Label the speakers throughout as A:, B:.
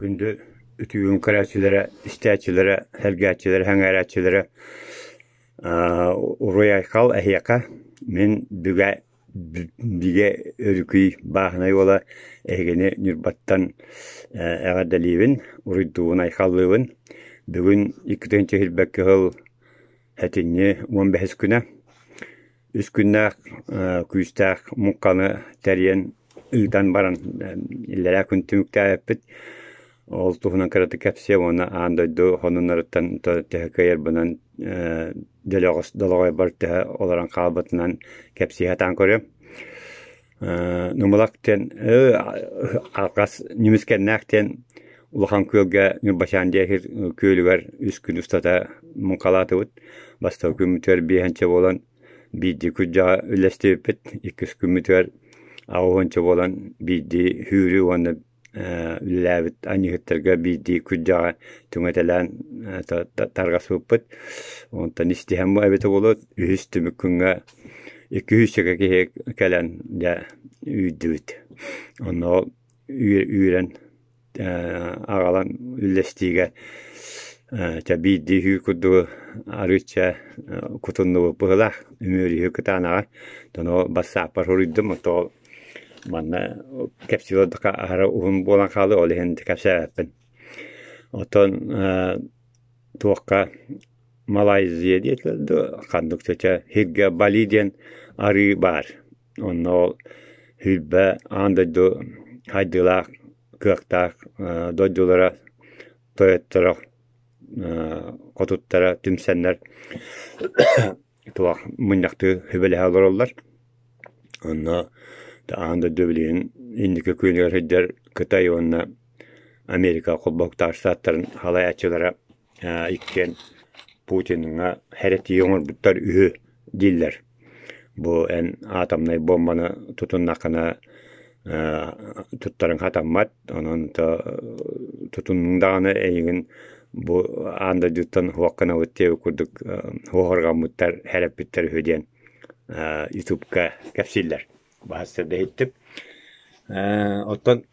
A: Күндү үтүгүн көрөөччүлэрэ, истээччилэрэ, сэргээччилэрэ, сэҥээрээччилэрэ Уруй-айхал эһиэхэ мин бүгэ бигэ өрүкүй бааһынай уола эһигини Ньурбаттан эҕэрдэлиибин, уруйдуубун-айхаллыыбын. Бүгүн 2 2021 сыл сэтинньи 15-ис күнэ. Үс күннээх күүстээх муҥханы тэрийэн ыытан баран иллэрээ күн түмүктээбиппит. Ол туһунан кыратык кэпсиэм уонна аан дойду сонуннарыттан төһө кыайарбынан дьөлөҕөс долоҕойбор төһө олорон хаалбытынан кэпсии сатаан көрүөм. Нумулак диэн алҕас ньүмүскэннээх диэн улахан күөлгэ Ньурбачаан диэки күөлүгэр үс күн устата муҥхалаатыбыт. Бастакы күммүтүгэр биэһинчэ буолан биирдии күрдьэҕэ үллэстибиппит. Иккис күммүтүгэр аҕыс уонча буолан биирдии сүүрүү уонна үлэлээбит анньыһыттарга биирдии күрдьэҕэ түҥэтэлээн тарҕаспыппыт. Онтон истиһэн эбитэ буолуо, үһүс түмүк күҥҥэ 200 киһи кэлэн дьэ үүрдүбүт. Онно үүрэн аҕалан үллэстиигэ чэ биирдии үһүү курдугу арыычча кутуннубут быһыылаах, үмүөрүһүү кытаанаҕа. Оттон ол бассааппар суруйдум, оттон манна кэпсии олордоххо аһара уһун буолан хаалыа, ол иһин кэпсээбэппин. Оттон туохха Малайзия диэтилэр дуо, ханнык чэ сиргэ Бали диэн арыы баар. Онно ол сүүрбэ аан дойду хайдыылаах, кыахтаах дойдулара, тойотторо, хотуттара түмсэннэр туох мунньахтыы сүбэлэһэ олороллор. Онно аан дойду билигин инники күөнүгэр сылдьар Кытай уонна Америка холбоһуктаах штаттарын салайааччылара иккиэн Путиҥҥа хэрэтии оҥорбуттар үһү дииллэр. Бу эн атомнай буомбаны тутуннаххына туттарыҥ хатаммат, онон тутуннуҥ даҕаны эйигин бу аан дойдуттан суох гынабыт диэбит курдук суоһурҕаммыттар, сэрэппиттэр үһү диэн ютубка кэпсииллэр. Баһастарда иһиттим. Оттон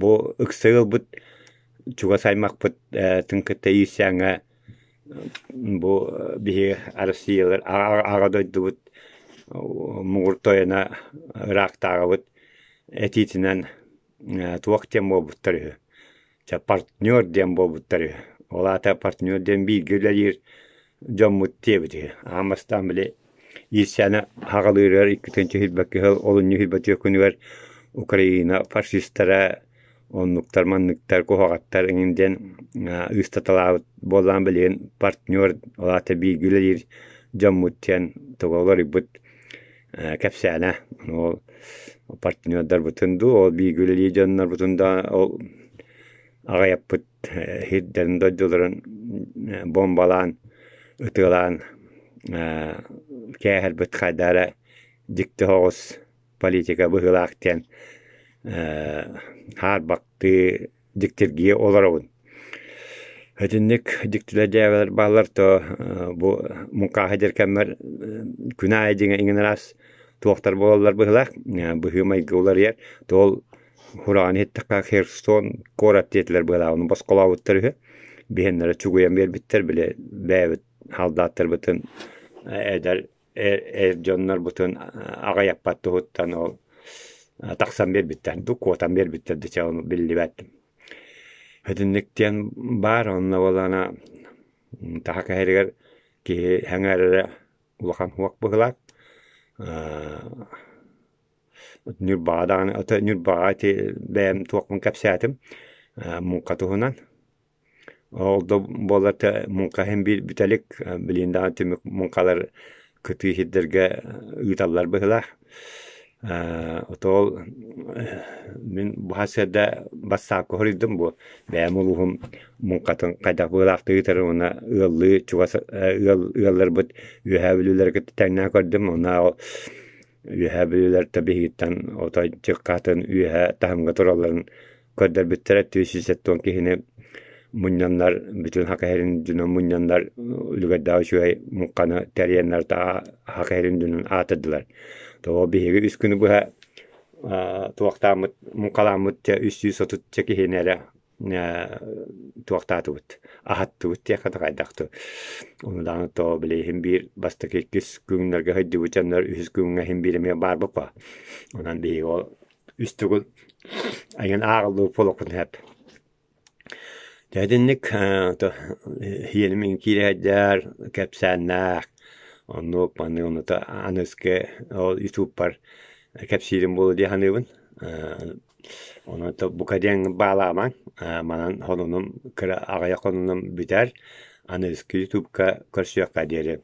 A: бу ыкса ыалбыт чугас аймахпыт тын кытта иирсээҥҥэ бу биһиги Россиялар аҕа дойдубут муҥур тойоно ыраахтааҕыбыт этиитинэн туох диэн буолбуттар үһү. Чэ партнер диэн буолбуттар үһү. Ол аата партнер диэн бииргэ үлэлиир дьоммут диэбит үһү. Аан бастаан били иирсээнэ аҕалыырыгар 2 2021 сыл олунньу 24 күнүгэр Украина фашистара оннуктар манныктар куһаҕаттар эҥин диэн ыыстаталаабыт буоллаан билигин партнер ол аата бииргэ үлэлиир дьоммут диэн туга уларыйбыт кэпсээнэ. Ол партнердарбытын дуу, ол бииргэ үлэлиир дьоннорбутун да ол аҕыйаппыт сирдэрин дойдуларын бомбалаан, ытыалаан кээһэрбит хайдах эрэ дьикти соҕус политика быһыылаах диэн хаарбахтыы дьиктиргии олоробун. Итинник дьиктилэр дьээбэлэр бааллар то бу муҥхааһы диир кэммэр күн аайы дьиҥэ иҥин араас туохтар буолаллар быһыылаах, быһыы-майгы уларыйар. То ол Хураҕаны иһиттэххэ Херсон куорат диэтилэр быһыылаах, ону босхолообуттар үһү. Биһиэннэрэ чугуйан биэрбиттэр, били бэйэбит халдааттарбытын эдэр эр дьоннорбутун аҕыйаппат туһуттан ол тахсан биэрбиттэр дуу, куотан биэрбиттэр дуу, чэ ону биллибэт. Итинник диэн баар, онно буоллаҕына таха кэһэригэр киһи сэҥээрэрэ улахан уох быһыылаах. Ньурбаҕа даҕаны, Ньурбаҕа ити бэйэм туохпун кэпсээтим муҥха туһунан. Ол да буоллар муҥха иһин биир бүтэлик, билигин даҕаны түмүк муҥхалар кытыы сирдэргэ ыыталлар быһыылаах. Отол мин бу сарсыарда бассаапка суруйдум бу бэйэм улууһум муҥхатын хайдах быһыылаахтык ыытарын уонна ыаллыы чугас ыал ыалларбыт Үөһээ Бүлүүлэри кытта тэҥнээн көрдүм. Уонна Үөһээ Бүлүүлэр биһигиттэн отой чыккаатын үөһээ таһымҥа туралларын көрдөрбүттэрэ 470 киһини мунньаннар бүтүн Саха сирин дьонун мунньаннар үлүгэрдээх үчүгэй муҥханы тэрийэннэр Саха сирин дьонун аатырдылар. Тоҕо биһиги үс күнү быһа Туохтааммыт муҥхалааммыт дьэ 330 киһини эрэ туохтаатыбыт, аһаттыбыт диэххэ да хайдах дуу. Ону даҕаны то били иһин биир бастакы иккис күҥнэргэ сылдьыбыт дьоннор үһүс күҥҥэ иһин биир эмиэ баарбыт буо. Онон биһиги ол үс төгүл айан ааҕыллыбыт буолуохпутун сөп. Дьэ итинник иэним киирэ сылдьар, кэпсээннээх, оннук маннык онута аныгыскы ол ютубпар кэпсиирим буолуо дии саныыбын. Онон бука диэн баалаамаҥ, манан сонунум кыра аҕыйах хонунум бүтэр, аныгыскы ютубка көрсүөххэ диэри.